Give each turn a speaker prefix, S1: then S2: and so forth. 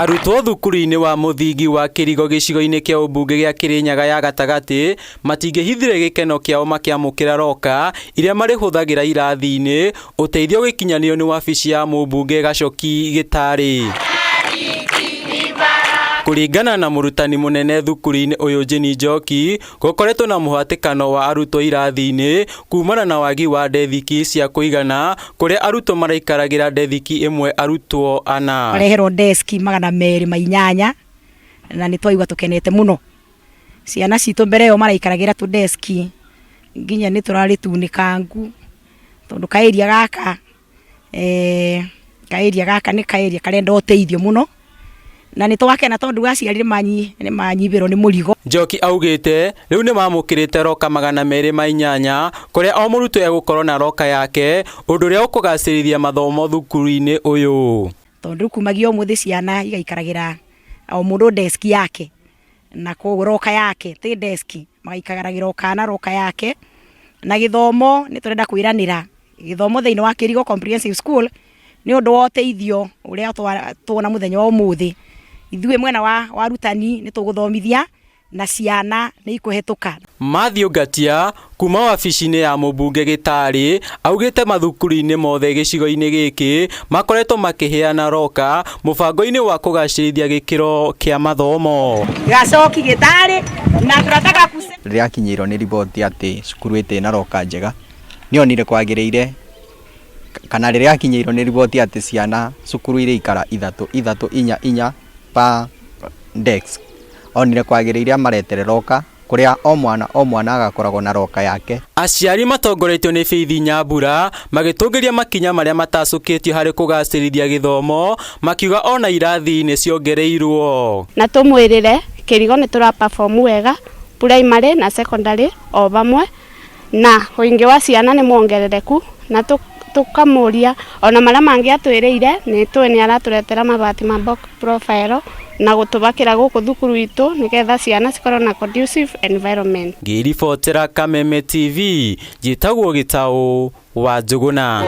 S1: Arutwo thukuru-inĩ wa mũthingi wa Kĩrigo gĩcigo-inĩ kĩa ũmbunge gĩa Kĩrĩnyaga ya gatagatĩ matingĩhithire gĩkeno kĩao makĩamũkĩra roka iria marĩhũthagĩra irathi-inĩ, ũteithio ũgĩkinyanĩrio nĩ wabici ya mũmbunge Gachoki Gĩtarĩ. Kũringana na mũrutani mũnene thukuru-inĩ ũyũ Jane Njoki, gũkoretwo na mũhatĩkano wa arutwo irathi-inĩ kumana na wagi wa ndethiki cia kũigana kũrĩa arutwo maraikaragĩra ndethiki ĩmwe arutwo ana.
S2: Mareherwo deski 208 na nĩ twaigua tũkenete mũno. Ciana citũ mbere ĩyo maraikaragĩra tũ deski nginya nĩ tũrarĩ tunĩkangu tondũ ka area gaka eh, ka area gaka nĩ ka area karenda ũteithio mũno na nĩ twakena tondũ aciari nĩ manyihĩrwo nĩ mũrigo.
S1: Njoki augĩte rĩu nĩ mamũkĩrĩte roka 208 kũrĩa o mũrutwo egũkorwo na roka yake ũndũ ũrĩa ũkũgacĩrithia mathomo thukuru-inĩ ũyũ.
S2: Tondũ rĩu kumagia ũmũthĩ ciana igaikaragĩra o mũndũ deski yake na koguo roka yake ti deski magaikaragĩra o kana roka yake na gĩthomo nĩ tũrenda kwĩranĩra gĩthomo thĩinĩ wa Kĩrigo Comprehensive School nĩ ũndũ wa ũteithio ũrĩa tuona mũthenya wa ũmũthĩ. Ithuĩ mwena wa arutani nĩ tũgũthomithia na ciana nĩ ikũhetũka.
S1: Mathew Ngatia kuma wabici-inĩ ya mũmbunge Gĩtarĩ augĩte mathukuru-inĩ mothe gĩcigo-inĩ gĩkĩ makoretwo makĩheana roka mũbango-inĩ wa kũgacĩrithia gĩkĩro kĩa mathomo.
S2: Gacoki Gĩtarĩ na tunataka kuse
S3: Rĩrĩa akinyĩirwo nĩ riboti atĩ cukuru ĩtĩ na roka njega nĩonire kwagĩrĩire kana rĩrĩa akinyĩirwo nĩ riboti atĩ ciana cukuru irĩikara ithatũ ithatũ inya inya per desk onire kwagĩrĩire amaretere roka kũrĩa o mwana o mwana agakoragwo na roka yake.
S1: Aciari matongoretio nĩ Faith Nyambura magĩtũngĩria makinya marĩa matacũkĩtio harĩ kũgacĩrithia gĩthomo makiuga ona irathi nĩ ciongereirwo.
S4: Na tũmwĩrĩre Kĩrigo nĩ tũra perform wega primary na secondary o vamwe na ũingĩ wa ciana nĩ mwongerereku na tũkamũria ona marĩa mangĩ atwĩrĩire nĩ tũĩ nĩ aratũretera mabati ma box profile na gũtũbakĩra gũkũ thukuru itũ nĩgetha ciana cikorwo na conducive environment.
S1: Ngĩribotera Kameme TV njĩtagwo Gĩtaũ wa Njũgũna.